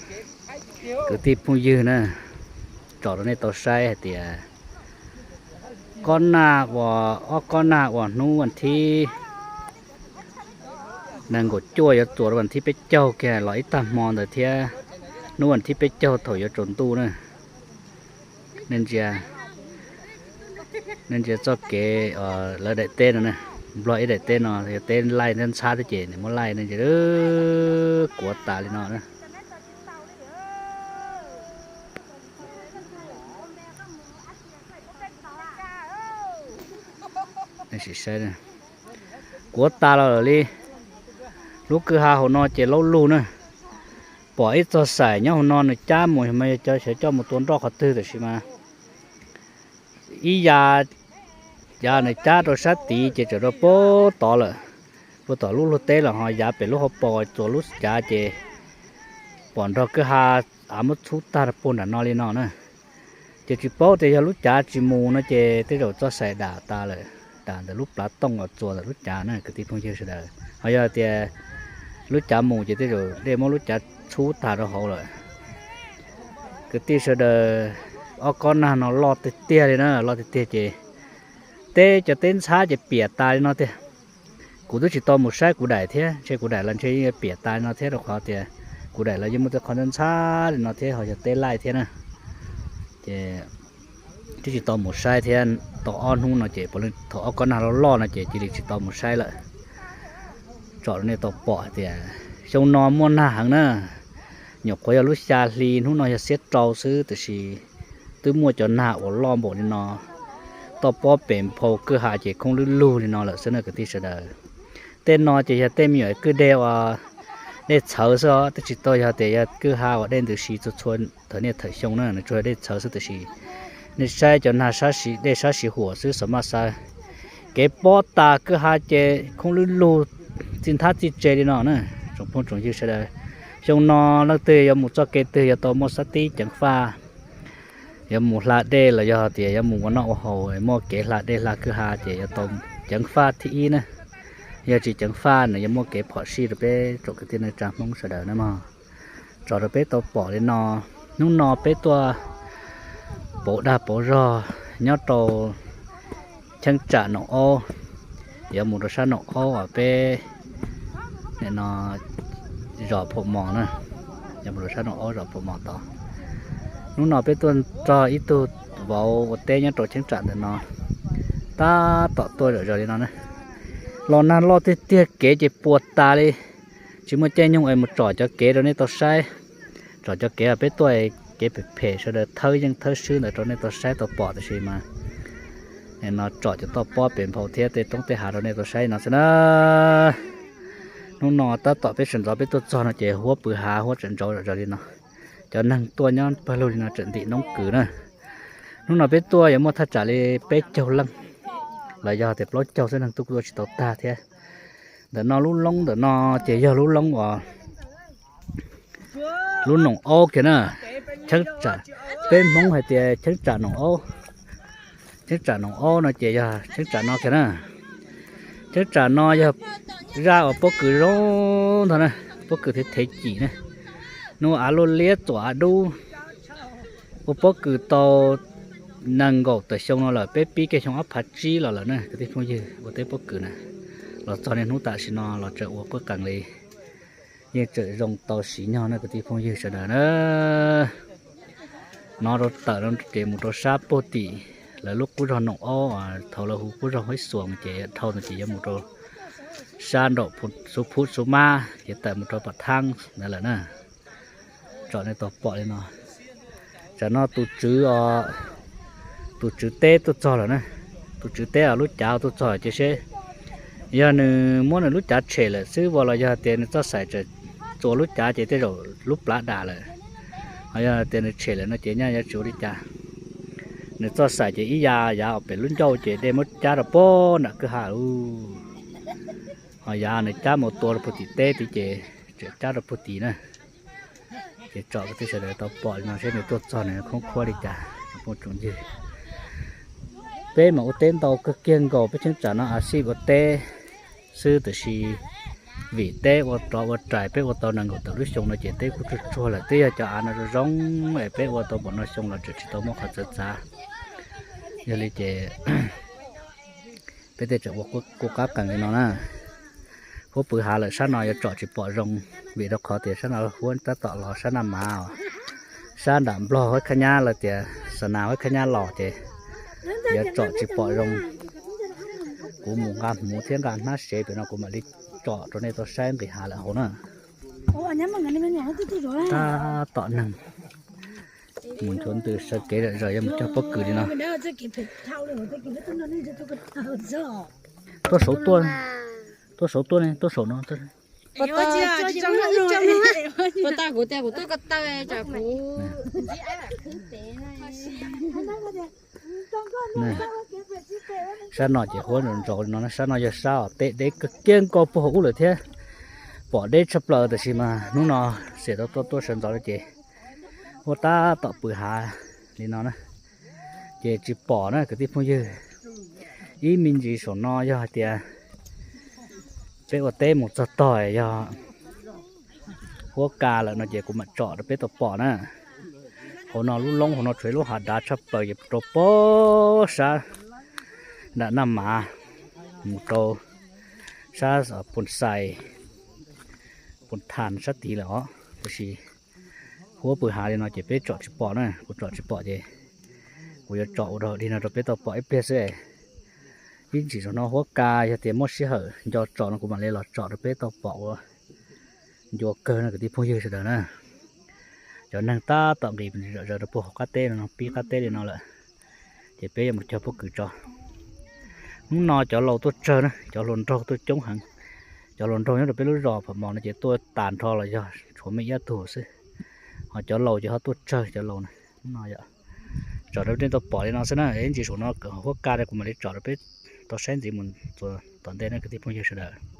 Kwv tij phooj ywg na, tsom rau nej tau saib hais tias kob nag uas, ob kob nag uas hnub vas thib nees nkaum cuaj yuav txuas rau vas thib peb caug kiag los ib tag hmo ntawd thiab, hnub vas thib peb caug thaum yuav tsaus ntuj na. Nej ntsia, nej ntsia txoj kev lawv daim teb no na, Nplog ib daim teb no yog teb laij ntxhab thiab ces nws muab laij nej ntsia kuav tas li no na. Kuav tas los lawm li. Lub kwj ha hauv no ces laub lug na. Pom ib txog xaim nyob hauv no nws cab mus mas yog cov xyov coj mus tua nroj qhov twg tab sis mas ib yav, yav nws cab rau sab tid ces txawm rau puag tod lawm, puag tom lub luag teb los ho yav pem lub hauv paus txuas lub cav ces pom nrog kwj ha av muab txhub tag rau puag nram no li no na. Ces tsis paub tias yog lub cav tsis mus no ces tej zaum txoj xaim dam tas lawm, dam ntawm lub plav tooj uas txuas ntawm lub cav na kwv tij phooj ywg sawv daws. Ho yog tias lub cav mus ces tej zaum dej muab lub cav txhub tag rau hauv lawm. Kwv tij sawv daws, ob kob nag no loj tiag tiag li na, loj tiag tiag ces teb, cov teb ntxhab ces piam tas li no tiag. Kuv twb tsis tau mus saib kuv daim thiab, ntshe kuv daim los ntshe yeej piam tas li no thiab rau qhov tias kuv daim los yeej muaj tej qhov ntxhab ntxhab li no thiab ho yog teb laij thiab na. Ces twb tsis tau mus saib thiab, tau ob hnub no ces puav leej thaum ob kob nag loj loj no ces cia li tsis tau mus saib lawm. Tsom rau nej tau pom hais tias xyoo no muaj nag heev na. Nyuam qhuav yog lub xya hli, hnub no yog xiab rau xwb tab sis twb muaj cov nag uas loj npaum li no, toj pob pem nphau kwj ha ces khoob lwb lug li no lawm xwb na kwv tij sawv daws. Tej no ces yog tej me nyuam kwj deg uas dej txhawv xwb os, twb tsis tau yog tias yog kwj ha uas dej ntws si txhua txhua thawm niaj thawm xyoo na, nws tsuas yog dej txhawv xwb tab sis nej saib cov nag sab, dej sab siv huam xwb xav maj xav. Kev pob tas kwj ha ces khoob lwb lug txij nthab txij tse li no na. Tsoom phooj tsoom ywg sawv daws, xyoo no leej twg yuav mus txoj kev twg yuav tau muaj sab tib ceev faj, yuav mus hla dej los yog tias yuav mus ua noj ua haus muaj kev hla dej hla kwj ha ces yuav tau ceev faj thib ib na. Yog tsis ceev faj nws yuav muaj kev phom sij rau peb tsoom kwv tij neej tsa Hmoob sawv daws na mog. Tso rau peb tau pom li no, hnub no peb tuaj pauv dag pauv zog nyob rau cheeb tsam Noom Aub, yuav mus rau sab Noom Aub uas peb no zos Pham Mos na, yuav mus rau sab Noom Aub zos Pham Mos tod. Hnub no peb tuaj nrog ib tug vauv ua teb nyob rau cheeb tsam ntawm no, tab tom tuaj zom zaws li no na. Los nag loj tiag tiag kev ces puas tas li, tsis muaj caij nyoog es mus tsom cov kev rau nej tau saib. Tsom cov kev peb tuaj kev phem phem sawv daws thawb yeej thawb swb ntawd rau nej tau saib tau pom tab sis mas no tsom cov toj pob pem nphau thiab tej roob tej hav rau nej tau saib no xwb na. Hnub no tab tom peb sawv ntxov peb tuaj txog no ces huab pw hav huab tseem ntsauv zom zaws li no. Cov neeg tuaj nyob pawg lug li no tseem ntim noob kws na. Hnub no peb tuaj yuav muaj thaj tsam li peb caug leej los yog tias plaub caug xwb, neeg tuaj kuj tuaj tsis tau tag thiab. Ntawm no lub loob ntawm no ces yog lub loob uas lub Noom Aub kiag na. Cheeb tsam, peb Hmoob hais tias cheeb tsam Noom Aub. Cheeb tsam Noom Aub no ces yog cheeb tsam no kiag na. Cheeb tsam no yog zaj uas pob kws zoo ntag na, pob kws thev thev cim na. Hnub av luaj liab txuam av dub, ua pob kws tau nees nkaum tawm xyoo no lawm, peb pib kiag xyoo ob phav tsib los lawm na kwv tij phooj ywg ua teb pob kws na. Los txog niaj hnub tam sim no los tseem ua quj qees li, yeej tseem zoo tau siv nyog na kwv tij phooj ywg sawv daws na. No rau tawm no ces mus rau sab puag tim lawv lub qub zog Noom Aub, thaum lawv hu qub zog Huab Xuas ces dhau no ces yuav mus rau sab nraum Xuv Phuj Xuv Mab ces tawm mus rau Pam Thaab ntawd lawm na. Tsom nej tau pom li no. Tsam no tus tswv, tus tswv teb tuaj txog lawm na. Tus tswv teb os, lub cav tuaj txog lawm ces seb yog nws muab nws lub cav tshem lawm xwb as los yog tias nws txoj xaim tseem txuas lub cav ces tej zaum lub plhav dam lawm. Ho yog tias nws tshem lawm no ces nyaj yuav tsis ua li cas. Nws txoj xaim ces ib yav yav uas pem lub ncauj ces dej muab cab rau puag nram kwj ha lawm. Ho yav nws cab mus tua rau puag tim teb tid ces tseem cab rau puag tid na. Ces tsom kwv tij sawv daws tau pom li no seb nws tuaj txog nws khoob khuab li cas tsoom phooj tsoom ywg. Peb mas ua teb ntau kawg kiag nkaus, peb cheeb tsam no a sij ua teb xwb tiam sis Vim teb ua rov ua rais peb ua tau nees nkaum tawm lub xyoo no ces teb kuj tsuag tsuag lawm, twb yog cov av no zoo zoo es peb ua tau npaum no xyoo los tseem tsis tau muaj qhov txawv txav. Yog li ces peb tej tseem ua kuj qab qees li no na. Huab pw hav lawm sab no yuav tsom tsis pom zoo, vim rau qhov tias sab no huab tab tom los sab Naj Mav os. Sab nram Nplog huab khab nyab lawv tias Xa Nas huab khab nyab los ces yuav tsom tsis pom zoo. Kuv mus nqa hmuv thiab nqa hnab sev pem no kuv mam li tsom rau nej tau saib nqis hav lawm hauv na. Tab tom neeg mus nchuav ntws sawv kev zom zaws yuav mus cog pob kws li no. Tuaj saud tuaj, tuaj saud tuaj ne, tuaj saum no. Sab no ces huab ntsaus ntsaus li no, sab no yog sab uas teb deb kawg kiag nkaus puag hauv ub lawm thiab. Pom deb tshaj plaws tab sis mas hnub no xiam tau tuaj tuaj sawv ntxov no ces huab tab tom pw hav li no na. Ces tsis pom na kwv tij phooj ywg. Ib me ntsis saum no yog hais tias peb ua teb mus txog tog yog huab ka lawm no ces kuv mam tsom rau peb tau pom na. Hauv no lub loob hauv no tshuav ib lub hav dav tshaj plaws ces rau pem sab nram Naj Mav mus rau sab Phoos Xais, Phoos Thas sab tid lawm os. Tab sis huab pw hav li no ces peb tsom tsis pom na, kuv tsom tsis pom ces kuv yuav tsom ua dog dig no rau peb tau pom ib pliag xwb. Ib ntsis zaum no huab ka yog tias muaj sij hawm nco tsom no kuv mam li los tsom rau peb tau pom ua ncua kawg no kwv tij phooj ywg sawv daws na. Cov neeg tab tom nqis zom zaws rau puag hauv qab teb no, pib qab teb li no lawm, ces peb yuav mus cog pob kws tso. Hnub no cov laus tuaj tsawg na, cov hluas nraug tuaj coob heev. Cov hluas nraug nyob rau peb lub zos Pham Mos no ces tuaj tas nrho los yog tshuav me iab tug xwb, ho cov laus ces ho tuaj tsawg cov laus na. Hnub no yog tsom rau nej tau pom li no xwb na, ib ntsis saum no huab ka kuv mam li tsom rau peb tau saib ntxiv mus txog tom ntej na kwv tij phooj ywg sawv daws.